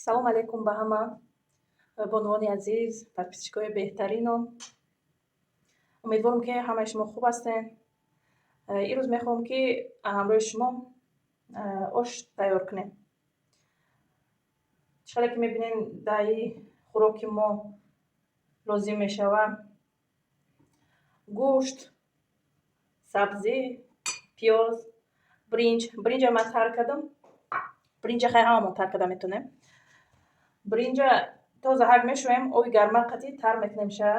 Салом алейкум ба ҳама бонувони азиз, подписчикои беҳтаринон. Умедворам, ки ҳамаи шумо хуб ҳастед. Имрӯз мехоҳам, ки ҳамроҳи шумо ош тайёр кунем. Чӣ хеле ки мебинем, дар хӯроки мо лозим мешавад гӯшт, сабзӣ, пиёз, бринҷ. Бринҷа ман тар кардам. Бринҷа хай ҳамамон тар карда метавонем. Бринҷа тоза ҳак мешӯем, оби гарма қатӣ тар мекунем ша.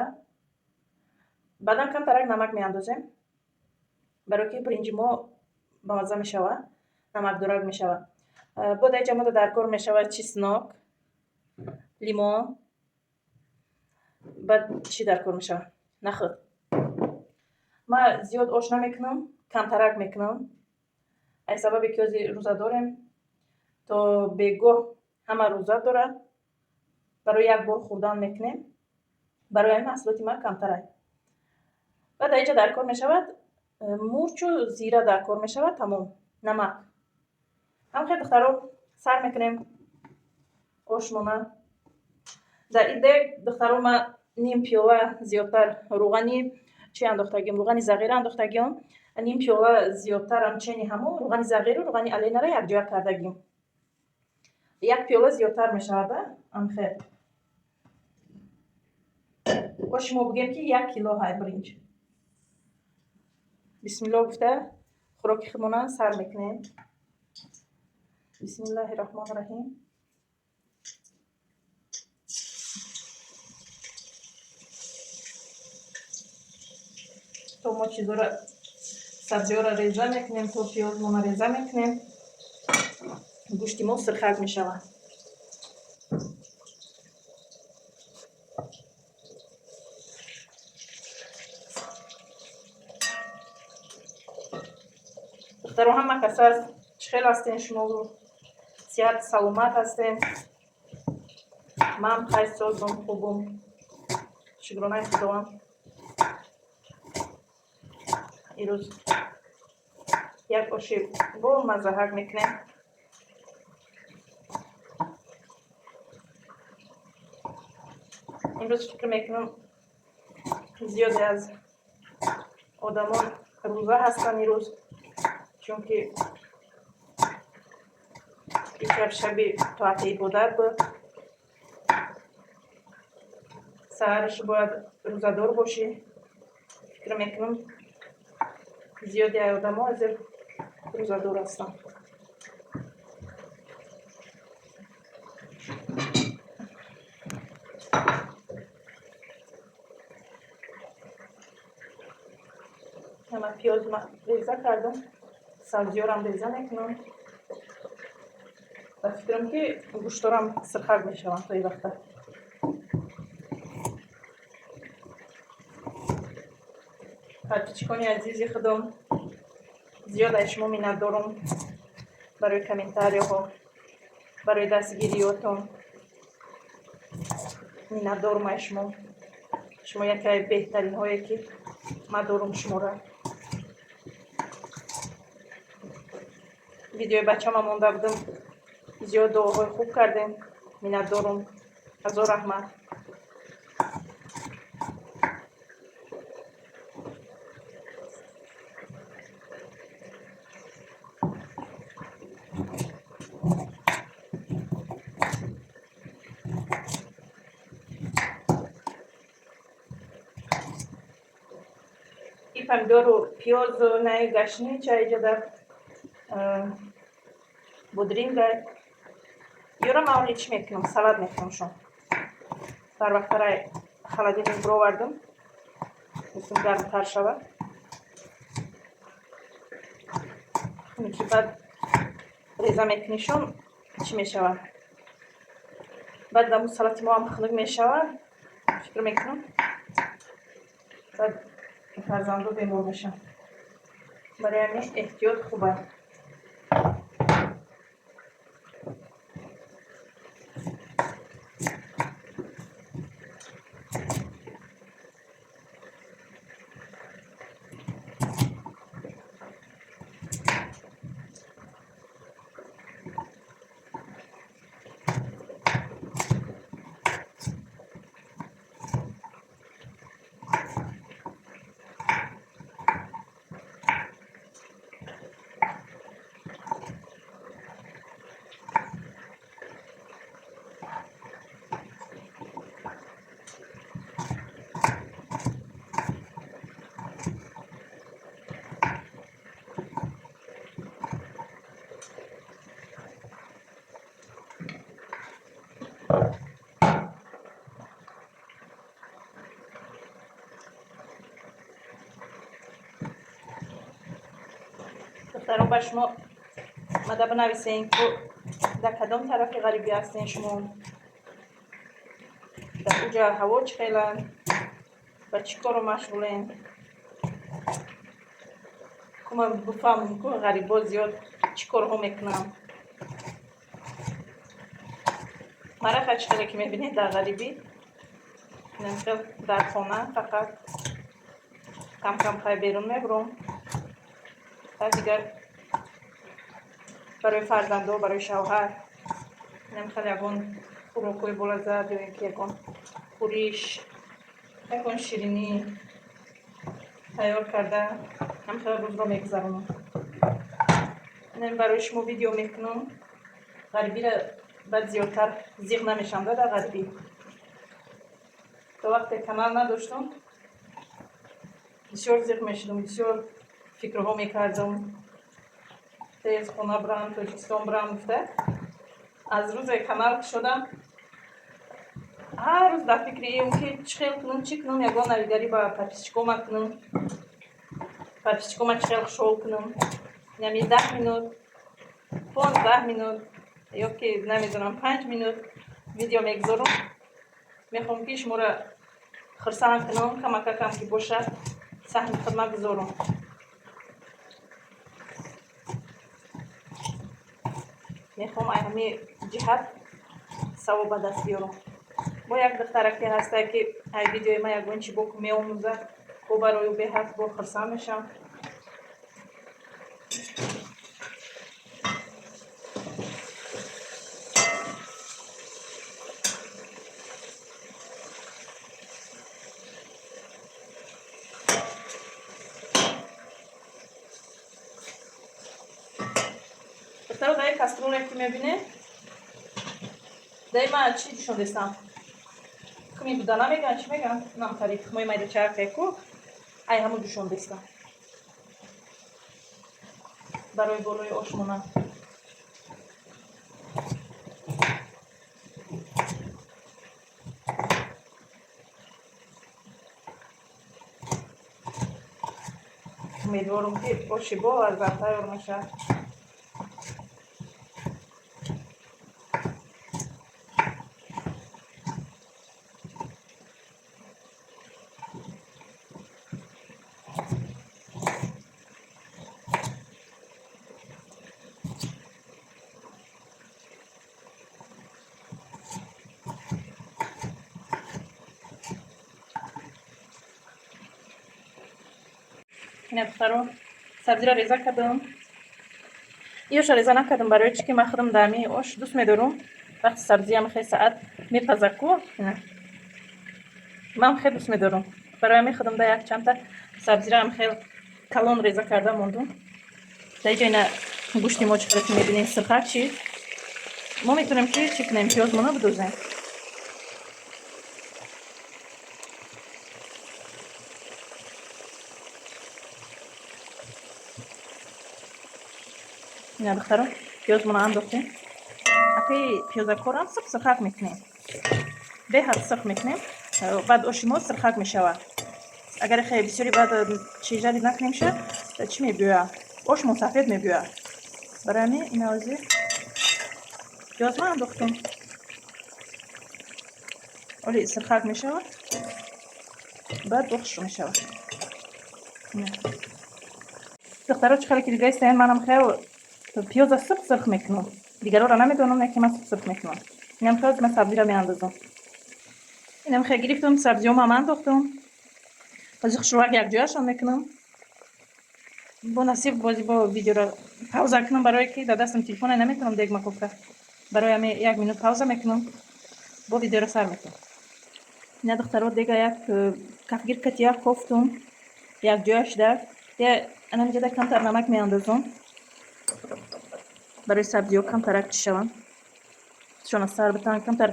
Баъдан камтарак намак меандозем, барое ки бринҷи мо бамазза мешавад, намакдорак мешавад. Бо дар инҷа мода дар кор мешавад чеснок, лимон, баъд чӣ дар кор мешавад? Нахӯд. Ман зиёд ош намекунам, камтарак мекунам. Аз сабабе ки ҳозир рӯза дорем, то бегоҳ ҳама рӯза дорад, барои як бор хӯрдан мекунем. Барои ҳамин маҳсулоти ман камтарай. Баъд дар инҷа дар кор мешавад мурчу зира дар кор мешавад, тамом, намак. Ҳамхел, духтаро, сар мекунем ошмона. Дар ин дег, духтаро, ман ним пиёла зиёдтар рӯғани чӣ андохтагиам, рӯғани зағира андохтагиам, ним пиёла зиёдтарам чени ҳамон рӯғани зағиру рӯғани аленаро якҷоя кардагим. Як пиёла зиёдтар мешавад, амхел. Оши мо бигӯем, ки 1 кило ҳай бринҷ. Бисмиллоҳ гуфта хӯроки худмона сар мекунем. Бисмиллаҳи раҳмони раҳим. То мо чизоро, сабзиҳоро реза мекунем, то пиёзмонро реза мекунем, гӯшти мо сирхак мешавад. Духтаро, ҳама кас аст, чӣ хел ҳастен шумо? Сиҳат саломат ҳастен? Ман хай созум, хубум, шукронаи Худованд. Ирӯз як оши бо маззаҳак мекунем. Имрӯз фикр мекунам, зиёде аз одамон рӯза ҳастанд имрӯз, чунки ин шаби тоати ибодат буд. Саҳараш бояд рӯзадор бошӣ. Фикр мекунам, зиёде аз одамо ҳозир рӯзадор ҳастанд. Ман пиёз реза кардам, сабзиёрам реза мекунам. Ба фикрам, ки гӯшторам сирхак мешаванд то ин вақта. Подписчикони азизи худом, зиёд аз шумо миннатдорум барои комментарияҳо, барои дастгириётон. Миннатдорум аз шумо. Шумо яке аз беҳтаринҳое, ки ман дорум шуморо. Видеои бачама монда будам, зиёд дуоҳои хуб кардем, миннатдорум, ҳазор раҳмат. И помидору, пиёзу, наи гашнича иҷа дар бодринга ёра ман оли чӣ мекунам, салат мекунамшон. Барвақтарай холодильник бировардам, гуфтам гармтар шавад. Ки баъд реза мекунишон, чӣ мешавад? Баъд даму салати мо ҳам хунук мешавад, фикр мекунам, баъд фарзандо бемор мешаванд. Барои ҳамин эҳтиёт хуб аст. Духтаро, ба шумо мада бинависен, ку дар кадом тарафи ғарибӣ ҳастен шумо, дар уҷа ҳаво чӣ хела, ба чӣ кору машғулен. Ку ман бифаҳмам, ку ғарибо зиёд чӣ корҳо мекунанд. Мараха чӣ хеле ки мебинед, дар ғарибӣ хел дар хона фақат кам-кам хай берун мебурам. Дигар барои фарзандо, барои шавҳар хел ягон хӯрокҳои болаззат ё ин ки ягон хӯриш, ягон ширинӣ тайёр карда, ҳамхел рӯзро мегузаронам. Барои шумо видео мекунам. Ғарибиро баъд зиёдтар зиқ намешавам дар ғарибӣ. То вақте канал надоштам, бисёр зиқ мешудам, бисёр фикрҳо мекардам. Тез хона бирам, Тоҷикистон бирам гуфта. Аз рӯзе канал кушодам, ҳар рӯз дар фикри ем, ки чӣ хел кунам, чӣ кунам, ягон навигарӣ ба подписчикома кунам, подписчикома чӣ хел хушҳол кунам. Яъне 10 минут, 15 минут ё ки намедонам, 5 минут видео мегузорам. Мехоҳам, ки шуморо хурсанд кунам, камакакам ки бошад, саҳми худма гузорам. Мехоҳам ай ҳамин ҷиҳат савоб ба даст биёрам. Бо як духтараке ҳастае, ки ай видеои ман ягон чи бо меомӯзад, бо барои ӯ беҳад бо хурсанд мешавам. Духтаро, дар кастрюле ки мебинед, дар ма чӣ ҷӯшондестам? Тухми буда намегӯянд, чӣ мегӯянд? Намтари тухмои майдачаакеку, ай ҳамун ҷӯшондестам барои болои ошмона. Умедворам, ки оши болаззат тайёр мешавад. Ина, духтаро, сабзиро реза кардам. Иёша реза накардам, барои чӣ ки ман худам дар ҳамин ош дӯст медорам, вақти сабзиам хеле саат мепаза ку, ман хеле дӯст медорам. Барои ҳамин худам да як чандта сабзироам хел калон реза карда мондум. Дар иҷо ина гӯшти мо, чӣ хеле ки мебинем, сирхак шид. Мо метавонем, ки чӣ кунем, пиёзмона бидозем. Ина, духтаро, пиёзмона андохтем. Акаи пиёзакорам сирх сирхак мекунем, беҳад сирх мекунем. Баъд оши мо сирхак мешавад. Агар хеле бисёри баъд чижари накунем, ша чӣ мебиёяд, ошмон сафед мебиёяд. Барои ҳамин ина ҳозир пиёзма андохтем, оли сирхак мешавад, баъд бохушро мешавад. Духтаро, чӣ хеле ки дидаистаен, манам хел пиёза сирх сирх мекунам. Дигарора намедонам, яке ман сирх сирх мекунам. Инам хел ман сабзиро меандозам. Инам хел гирифтам, сабзиёмам андохтам. Ҳозир хушрӯак якҷояшон мекунам. Бо насиб бози бо видеоро пауза кунам, барое ки дар дастам телефона, наметавонам дегма кофта. Барои ҳамин як минут пауза мекунам, бо видеоро сар мекунам. Ина, духтаро, дега як кафгир катия кофтум, якҷоя шуда. Анамиҷада камтар намак меандозам, барои сабзиҳо камтарак чӣ шаванд, шона сар битан, камтар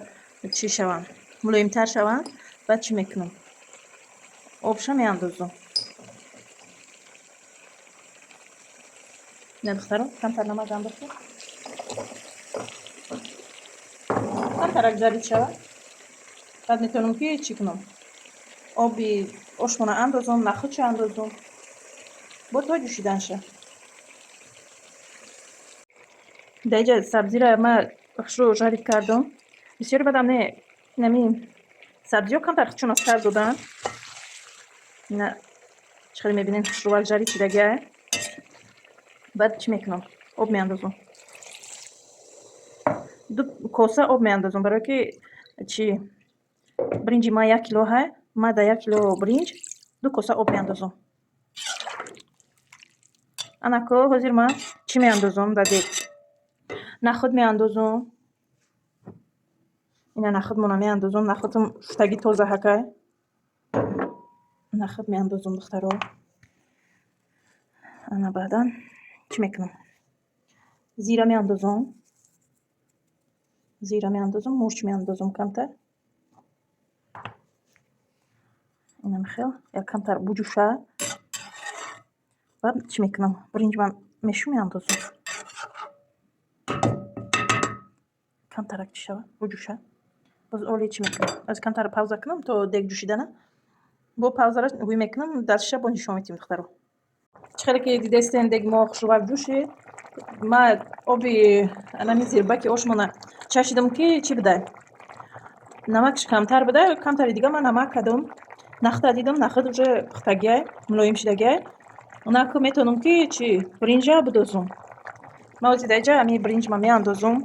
чӣ шаванд, мулоимтар шаванд. Баъд чӣ мекунам? Обша меандозам. Ина, духтаро, камтар намак андохтем, камтарак жарид шавад, баъд метавонам, ки чӣ кунам, оби ошмона андозам, нахӯдша андозам, бо то ҷӯшиданша. Дар инҷа сабзиро ма хушрӯ жарить кардам. Бисёри бадам не, инами сабзиҳо камтар чун сар доданд. Ина чӣ хеле мебинем, хушрӯвак жарить шидагиа. Баъд чӣ мекунам? Об меандозам. 2 коса об меандозам, барое ки чӣ, биринҷи ман 1 кило ҳай, ман дар 1 кило биринҷ 2 коса об меандозам. Анако ҳозир ман чӣ меандозам дар дег? Нахӯд меандозам. Ина нахӯдмона меандозам. Нахӯдам шуштагӣ тоза ҳакай. Нахӯд меандозам, духтаро. Ана баъдан чӣ мекунам? Зира меандозам. Зира меандозам, мурч меандозам камтар. Инам хел як камтар буҷӯша. Баъд чӣ мекунам? Биринҷмам мешу меандозам. Камтарак чӣ шавад? Буҷӯша. Боз оли чӣ мекунам? Аз камтар пауза кунам то дег ҷӯшидана. Бо паузара гӯй мекунам, дастша бо нишон метиҳем, духтаро. Чӣ хеле ки дидестен, деги мо хушрӯвак ҷӯшид. Ма оби анами зирбаки ошмона чашидам, ки чӣ бидай? Намакш камтар буда, камтари дига ман намак кардам. Нахӯда дидам, нахӯд уже пухтагиай, мулоим шидагиай. Онако метавонам, ки чӣ, биринҷа бидозум. Ман ҳозир дар инҷа ҳами биринҷма меандозум.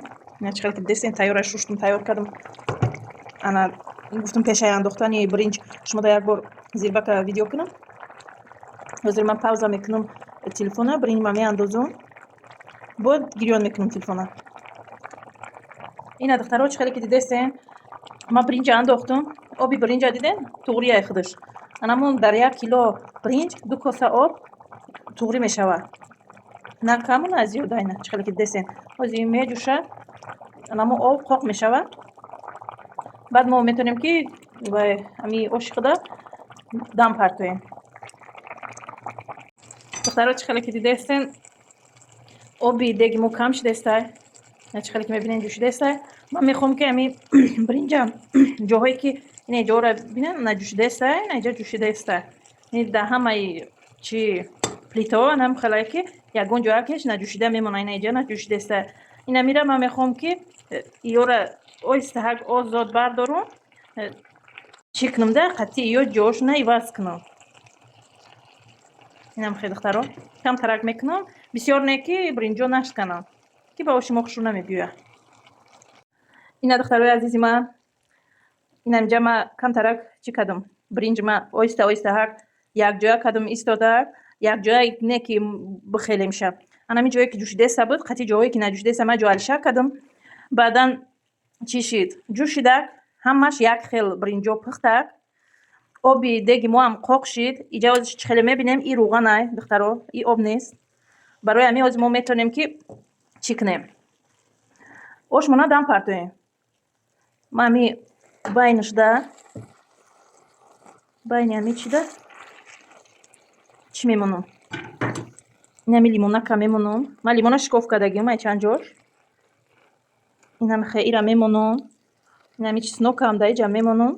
Ина чӣ хеле ки дидестен, тайёра шуштум, тайёр кардам. Ана гуфтум, пешаи андохтани биринҷ шумо да як бор зирбака видео кунам. Ҳозир ман пауза мекунам телефона, биринҷма меандозум. Бо гирён мекунам телефона. Ина, духтаро, чӣ хеле ки дидестен, ман биринҷа андохтум. Оби биринҷа дидем, туғрияй худаш. Анамон дар 1 кило биринҷ 2 коса об туғрӣ мешавад. На каму, на зиёда. Ина чӣ хеле ки дидестен. Ҳозир меҷӯша, анамо об қоқ мешавад. Баъд мо метавонем, ки ҳами оши худа дам партоем. Духтаро, чӣ хеле ки дидестен, оби деги мо кам шудаестай. Чӣ хеле ки мебинем, ҷӯшидаестай. Ман мехоҳам, ки ҳами биринҷа ҷоҳое ки ина ҷоҳоро бинем, на ҷӯшидаестай, на инҷа ҷӯшидаестай. Дар ҳамаи чи плитаҳо анам хелае, ки ягон ҷоякеш наҷӯшида мемонад, ина инҷа наҷӯшидаестай. Ина мира ман мехоҳам, ки иёра оҳистаҳак озод бардорум, чӣ кунам, да қатъи иё ҷоошона иваз кунам. Инам хел, духтаро, камтарак мекунам, бисёр не, ки биринҷо нашканам, ки ба оши мо хушрӯ намебиёяд. Ина, духтарои азизи ман, ина инҷа ма камтарак чӣ кардам? Биринҷ ма оҳиста оҳистаҳак якҷоя кардам, истодаак якҷоя, не ки бихелемша. Анами ҷое ки ҷӯшидаеста буд, қатъи ҷоҳое ки наҷӯшидаеста ман ҷоалиша кардам. Баъдан чӣ шид? Ҷӯшидак, ҳамаш як хел биринҷо пухтак. Оби деги мо ҳам қоқ шид. Иҷа ҳозир чӣ хеле мебинем, и рӯғанай, духтаро, и об нест. Барои ҳамин ҳозир мо метавонем, ки чӣ кунем? Ошмона дам партоем. Ман ҳами байнашда, байни ҳами чида чӣ мемонам? Инами лимонака мемонам. Ман лимона шикоф кардагиам ай чанд ҷош. Инами ира мемонам. Инами чеснокам дар иҷа мемонам.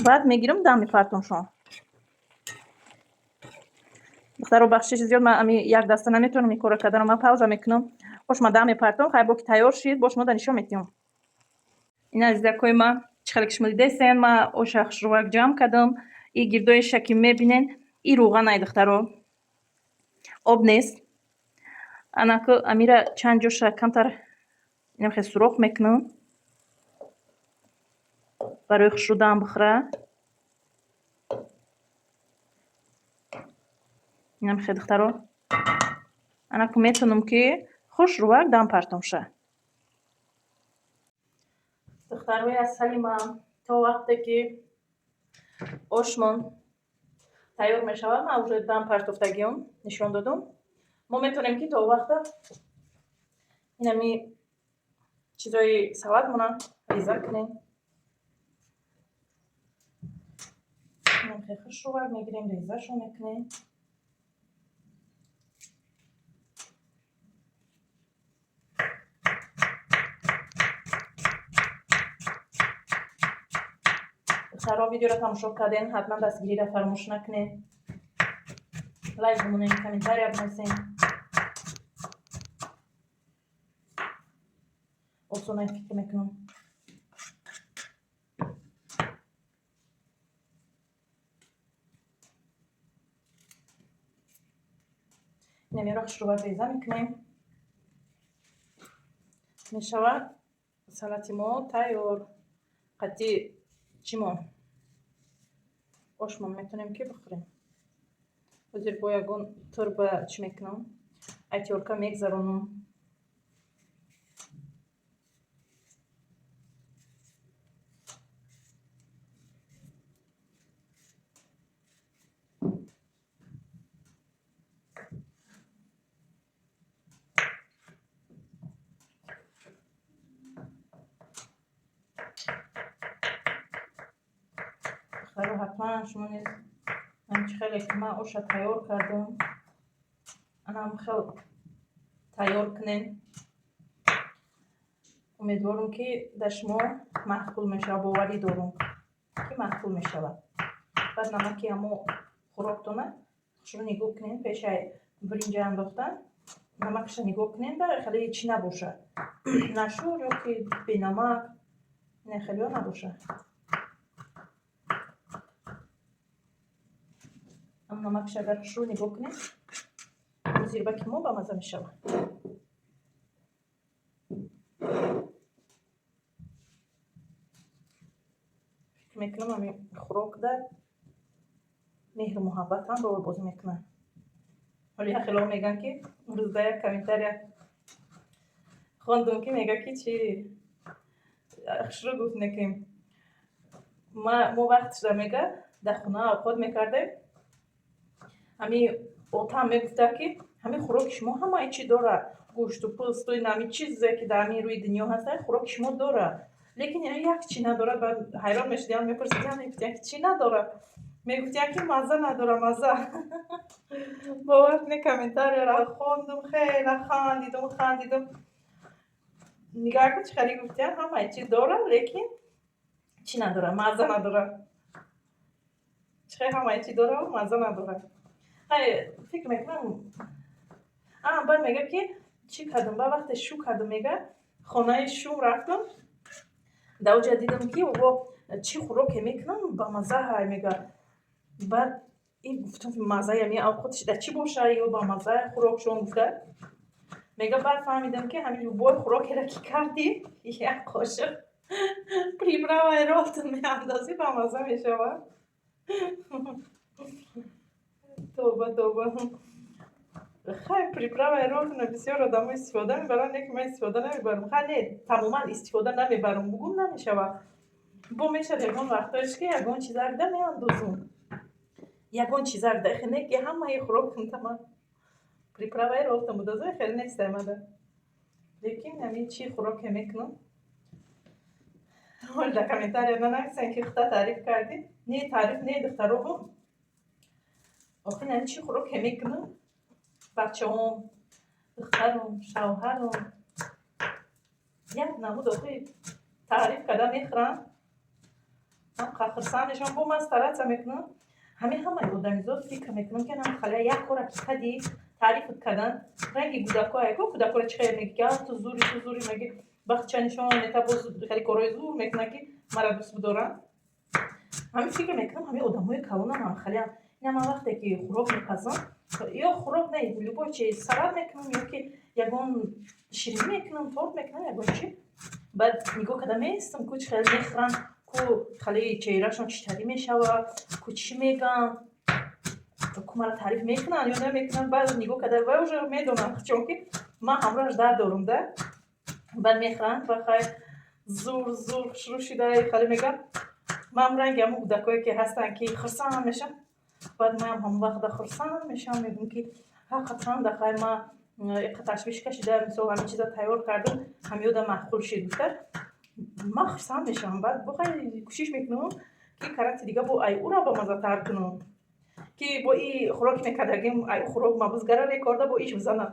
Баъд мегирам, дам мепартомшон. Духтаро, бахшиши зиёд, ман ами як даста наметавонам ин корро карданам. Ман пауза мекунам. Ошма дам мепартом, хай бо ки тайёр шид, бо шумо да нишон метиҳам. Ина, азизакои ман, чӣ хеле ки шумо дидестен, ман оша хушрӯвак ҷамъ кардам. И гирдоиша ки мебинен, и рӯғанай, духтаро. Об нест. Анако амира чанд ҷоша камтар инам хел сурох мекунам. Барои хушрӯ дам бихӯра. Инам хел, духтаро. Анако метавонам, ки хушрӯвак дам партомша. Духтарои асали ман, то вақте ки ошмон тайёр мешавад, ман уже дам партофтагиам нишон додум. Мо метавонем, ки то вақта инами чизои салатмона реза кунем. Инам хел хушрӯвак мегирем, резашон мекунем. Духтаро, видеоро тамошо карден, ҳатман дастгириро фаромӯш накунед. Лайк бимонед, комментария бинависед. Осонай, фикр мекунам. Инамеро хушрӯба реза мекунем. Мешавад салати мо тайёр. Қати чимо ошмон метавонем, ки бихӯрем. Ҳозир бо ягон турба чӣ мекунам, ай тёрка мегзаронам. Духтаро, ҳатман шумо низ ҳамчи хеле ки ман оша тайёр кардам, анам хел тайёр кунем. Умедворам, ки дар шумо маъқул мешавад, боварӣ дорам, ки маъқул мешавад. Баъд намаки ҳамо хӯроктона хушрӯ нигоҳ кунем. Пешаи биринҷа андохтан намакаша нигоҳ кунем, да хеле чӣ набошад, нашур ё ки бенамак, ина хелео набошад. Намакша агар хушрӯ нигоҳ кунем, зирбаки мо бамаза мешавад. Фикр мекунам, ҳамин хӯрокда меҳру муҳаббатам рол бозӣ мекунад. Ҳоли як хело мегӯянд, ки рӯзда як комментария хондум, ки мега, ки чи хушрӯ гуфт, ки мо вақт шуда, мега, дар хона овқот мекардем, ҳамин отам мегуфта, ки ҳамин хӯроки шумо ҳамаи чӣ дорад, гӯшту пӯсту ин ҳамин чизе, ки дар ҳамин рӯи дунё ҳаста, хӯроки шумо дорад, лекин як чӣ надорад. Баъд ҳайрон мешудиам, мепурсидиам, мегуфтиям, ки чӣ надорад? Мегуфтиям, ки мазза надорад, мазза. Бовар кунед, комментарияро хондум, хеле хандидум, хандидум. Нигаҳ кун, чӣ хеле гуфтиям, ҳамаи чиз дорад, лекин чӣ надорад? Мазза надорад. Чӣ хел ҳамаи чӣ дорад, мазза надорад? Ҳай, фикр мекунам, баъд мега, ки чӣ кардам, ба вақте шу кардам, мега, хонаи шум рафтам, дар оҷа дидам, ки во чӣ хӯроке мекунам, ба мазза ҳай, мега. Баъд ин гуфтам, маззаи ҳамин авқотиш дар чӣ боша ё ба маззаи хӯрокшон гуфта. Мега, баъд фаҳмидам, ки ҳамин любой хӯрокеро ки кардӣ, як қошиқ приправаи Ролтон меандозӣ, ба мазза мешавад. Тоба, тоба! Хай, приправаи Ролтона бисёр одамо истифода мебаранд, лекин ман истифода намебарам. Хай, не, тамоман истифода намебарам бугум намешавад. Бо мешавад ягон вақтҳоеш, ки ягон чизакда меандозум, ягон чизакда, хе не ки ҳамаи хӯрокам приправаи Ролтон будазо, хеле нестай мада. Лекин ҳамин чӣ хӯроке мекунам, ҳол дар комментария нанависен, ки хута таъриф кардӣ. Не, таъриф не, духтаро. Охир ҳамин чӣ хӯроке мекунам, бачаҳом, духтарам, шавҳарам як намуд охир таъриф карда мехӯранд, хурсанд мешавам. Бо ман стараться мекунам. Ҳамин ҳамаи одамизод, фикр мекунам, ки ҳам хали як кора ки кадӣ, таърифат кардан, ранги кӯдакҳо, яко кӯдакҳоро чӣ хел меги, ки ту зури, ту зури, меги, бахча нишон мета, боз хеле корҳои зур мекунад, ки мара дӯст бидоранд. Ҳамин фикр мекунам, ҳамин одамҳои калонам ҳам халиам. Ина ман вақте ки хӯрок мепазам, ё хӯрок не, любой чиз, салат мекунам ё ки ягон ширинӣ мекунам, торт мекунам, ягон чи, баъд нигоҳ карда меистам, ку чӣ хеле мехӯранд, ку хеле чеҳрашон чӣ тарӣ мешавад, ку чӣ мегӯянд, ку мара таъриф мекунанд ё намекунанд. Баъд нигоҳ карда вай уже медонам, чунки ман ҳамроҳаш дар дорум да. Баъд мехӯранд ва хай, зур, зур, хушрӯ шида, хеле мегӯям. Ман ранги ҳамон кӯдакҳое ки ҳастанд, ки хурсанд мешаванд, баъд маям ҳамон вақта хурсанд мешавам, мегӯям, ки ҳақиқатан да хай, ман иқа ташвиш кашида, мисол, ҳамин чиза тайёр кардам, ҳамёда маъқул шид гуфта, ман хурсанд мешавам. Баъд бо хай кӯшиш мекунам, ки карати дига бо ай ура бамаззатар кунам, ки бо и хӯроки мекардагим, ай ӯ хӯрок ма бизгара, рекорда бо иш бизанам.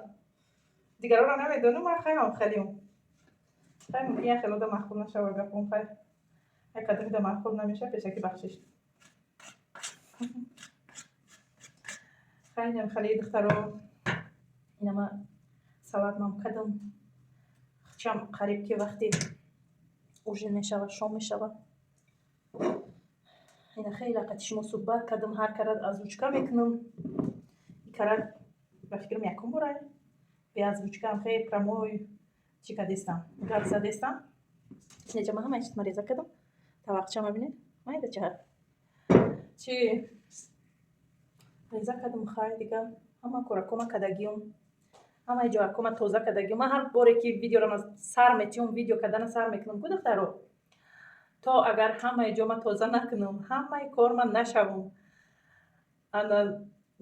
Дигарора намедонам, ман хайам хелиам. Хай, мумкин як хелода маъқул нашава гапом. Хай, як қадамида маъқул намешава, пешаки бахшиш. Хай, инам хеле, духтаро, инама салат мам кардам. Чам қариб ки вақти ужин мешавад, шом мешавад. Ина, хеле қати шумо суҳбат кардам, ҳар карат озвучка мекунам. И карат, ба фикрам, якум бора бе озвучкаам хеле прямой чӣ кардестам, гап задестам. Инҷа ман ҳамаи чизма реза кардам. Тавақча мебинед, майда ча чи реза кардам. Хай, дига ҳама коракома кардагиюм, ҳамаи ҷоякома тоза кардагиюм. Ман ҳар боре ки видеоро сар метиҳум, видео кардана сар мекунам ку, духтаро, то агар ҳамаи ҷома тоза накунам, ҳамаи корма нашавам, ана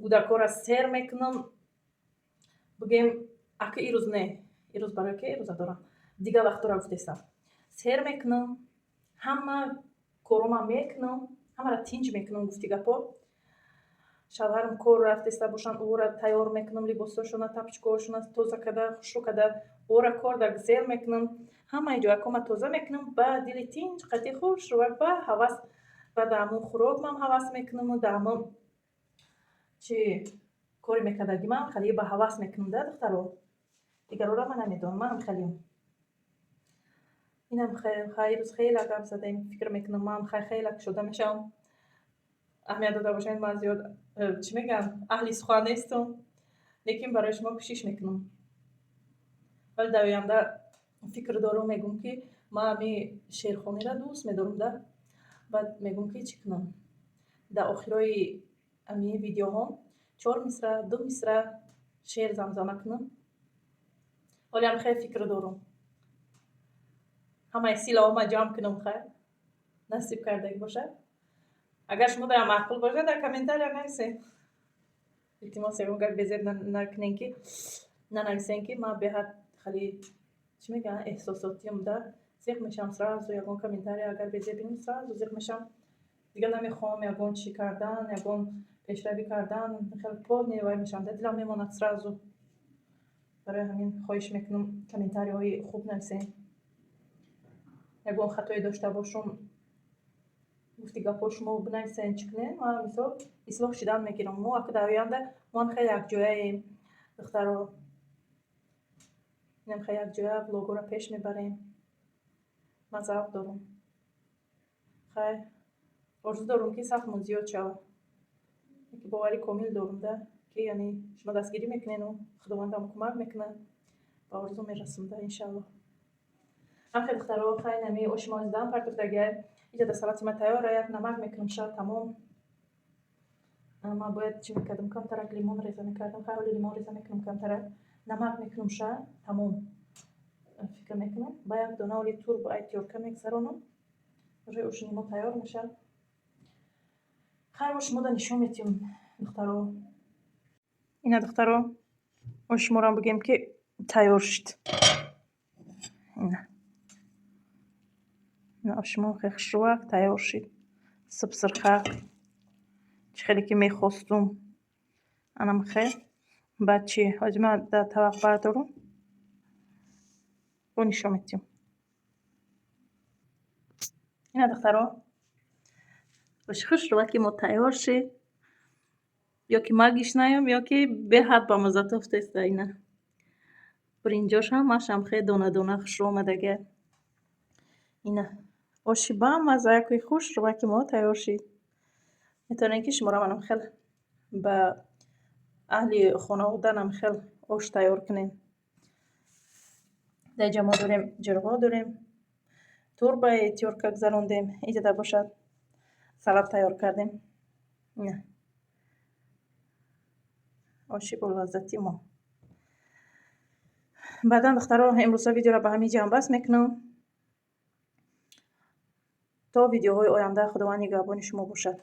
кӯдакҳоро сер мекунам, бигӯем, ака, ирӯз не, ирӯз барои ки рӯза дорам, дигар вақтҳоро гуфтестам, сер мекунам, ҳама корома мекунам, ҳамаро тинҷ мекунам. Гуфти гапҳо, шавҳарам кор рафтеста бошанд, ӯро тайёр мекунам, либосҳошона, тапочкаҳошона тоза карда, хушрӯ карда, ӯро корда зер мекунам, ҳамаи ҷоякома тоза мекунам, ба дили тинҷ, қати хушрӯ, ба ҳавас, ба дар ҳамон хӯрокмам ҳавас мекунаму дар ҳамон чи кори мекардагимам хеле ба ҳавас мекунам да, духтаро. Дигарора ман намедонам, манам хелеам. Инам хай, рӯз хеле гап задаем, фикр мекунам, ман хай хеле кушода мешавам. Аҳамият дода бошед, ман зиёд чӣ мегӯям, аҳли сухан нестам, лекин барои шумо кӯшиш мекунам. Вале дар оянда фикр дорум, мегӯм, ки ман ҳами шеърхониро дӯст медорам да, баъд мегӯм, ки чӣ кунам, дар охирои ҳамин видеоҳом чор мисра, ду мисра шеър замзама кунам. Ҳолиам хеле фикр дорум, ҳамаи силаҳома ҷамъ кунам. Хайр, насиб кардагӣ бошад. Агар шумо дар маъқул бошад, дар комментария нависед, илтимос. Ягон гап безеб накунем, ки нанависем, ки ман беҳад хеле, чӣ мегӯянд, эҳсосотиам да, зиқ мешавам сразу. Ягон комментария агар безеб бинам, сразу зиқ мешавам, дигар намехоҳам ягон чӣ кардан, ягон пешравӣ кардан, хеле полный вай мешавам да, дилам мемонад сразу. Барои ҳамин хоҳиш мекунам, комментарияҳои хуб нависем. Ягон хатое дошта бошум, гуфти гапҳо, шумо бинависен, чӣ кунем, ман мисол ислоҳ шидан мегирам. Мо ака дар оянда моам хеле якҷояем, духтаро, инам хеле якҷоя влогҳоро пеш мебарем. Ман завқ дорам. Хайр, орзу дорам, ки сафмон зиёд шавад. Боварӣ комил дорам да, ки яъне шумо дастгирӣ мекунену Худовандам кӯмак мекунад, ба орзу мерасам да, иншаллоҳ. Ҳамхел, духтаро, хайр, нами оши мо зидан партофтагиай. Иҷа да салати ма тайёра, як намак мекунам, шавад, тамом. Ман бояд чӣ мекардам? Камтарак лимон реза мекардам. Хайр, ҳоли лимон реза мекунам, камтарак намак мекунам, ша тамом. Фикр мекунам, ба як дона оли турб ай тёрка мегзаронам, уже ошини мо тайёр мешавад. Хайр, мо шумода нишон метиҳем, духтаро. Ина, духтаро, оши морам бигӯем, ки тайёр шуд. Ина, оши мо хеле хушрӯак тайёр шуд, сипсирхак, чӣ хеле ки мехостум, анам хел. Баъд чӣ, ҳозир ман дар табақ бардорум, бо нишон метиҳем. Ина, духтаро, оши хушрӯаки мо тайёр шуд. Ё ки ман гишнаям, ё ки беҳад бамазза тофтеста. Ина, биринҷош ҳамаашам хеле дона дона хушрӯ омадагиа. Ина, оши бамаззаи хушрӯаки мо тайёр шуд. Метавонед, ки шуморо манам хел ба аҳли хонаводанам хел ош тайёр кунем. Дар инҷа мо дорем ҷирғо, дорем турбаи тёрка гузарондем, иҷода бошад, салат тайёр кардем. Ина, оши болаззати мо. Баъдан, духтаро, имрӯза видеоро ба ҳамин ҷамъбаст мекунам. То видеоҳои оянда Худованд нигаҳбони шумо бошад.